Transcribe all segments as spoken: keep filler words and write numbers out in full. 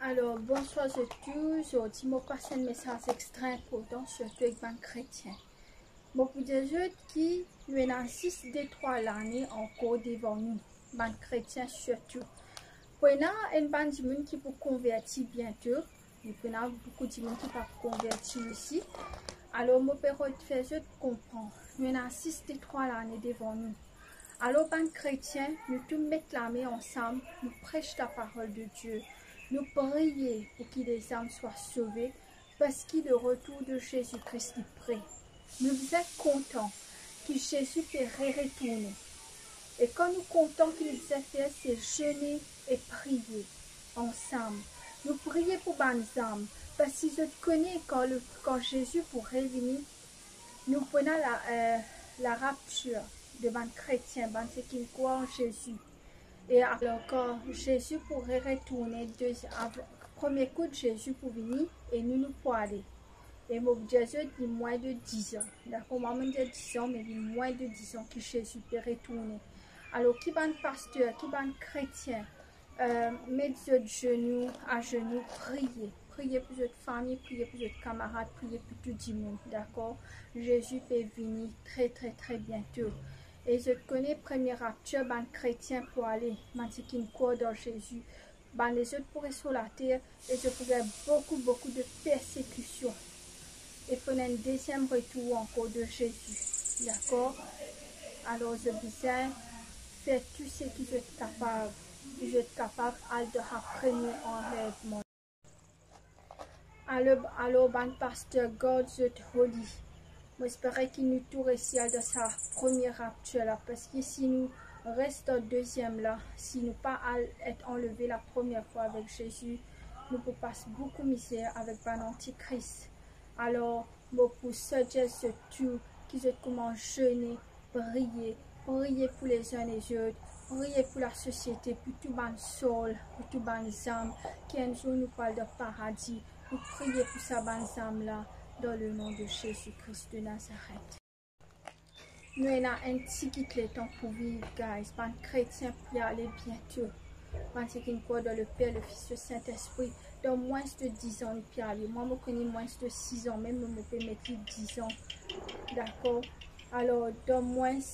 Alor, bonswar zot tou. Zordi mo pas enn mesaz extra inportan, sirtou ek bann kretien. Mo pou dir zot ki nou ena zis de trwa lane ankor devan nou, bann kretien sirtou. Pou ena enn bann dimoun ki pou konverti biento, e pou ena boukou dimoun ki pa pou konverti osi. Alor, mo pe rod fer zot konpran, nou ena zis de trwa lane devan nou. Alor, bann kretien, nou tou met lame ansam, nou pres laparol de Die, nou priye pou ki lezam swa sove, parski le retour de Zezi Kri li pre. Nou bizin kontan ki Zezi pe re-retourne. E kan nou kontan, ki nou bizin fer, se zene e priye ansam. Nou priye pou bann zam, parski zot kone kan le, kan Zezi pou revini, nou pou ena la, eh, laraptir de bann kretien, bann seki krwar an Zezi. E alor, kan Zezi pou re-retourne, dezi-, av-, premie kout Zezi pou vini e nou, nou pou ale. E mo pou dir zot, li mwin de dizan. Dakor, mwa mo dir dizan, me li mwin de dizan ki Zezi pe retourne. Alor, ki bann paster, ki bann kretien, eh, met zot zenou, azenou, priye. Priye pou zot fami, priye pou zot kamarad, priye pou tou dimoun, dakor? Zezi pe vini tre, tre, tre biento. E zot kone, premie raptir, bann kretien pou ale, bann seki krwar dan Zezi. Bann lezot pou res lor later e zot pou gagn boukou, boukou de persekision. E pou ena enn deziem retour ankor de Zezi, dakor? Alor, zot bizin fer tou seki zot kapav, ki zot kapav al dan sa premie anlevman. Alor, alor, bann paster, gard zot oli. Mo espere ki nou tou resi al dan sa premie raptir la, parski si nou res dan deziem la, si nou pa al et anleve lapremier fwa avek Zezi, nou pou pas boukou mizer avek bann antikris. Alor, mo pou suggest zot tou ki zot koumans zene, priye, priye pou lezinn lezot, priye pou lasosiete, pou tou bann soul, pou tou bann zam, ki enn zour nou pou al dan paradi. Nou priye pou sa bann zam la, dan le nom de Zezi Kris de Nazaret. Nou ena enn tigit letan pou viv, guys. Bann kretien pou ale biento. Bann seki krwar dan le Per, le Fis, le Sintespri, dan mwins de dizan nou pou ale. Mwa, mo kone mwins de sizan, mem mo pe met li dizan. Dakor? Alor, dan mwins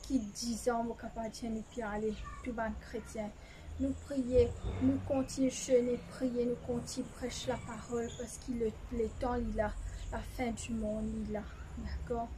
ki dizan, mo kapav dir nou pou ale, tou bann kretien. Nou priye, nou kontign zene, priye, nou kontign pres laparol, parski le, letan li la, lafin dimond li la. Dakor?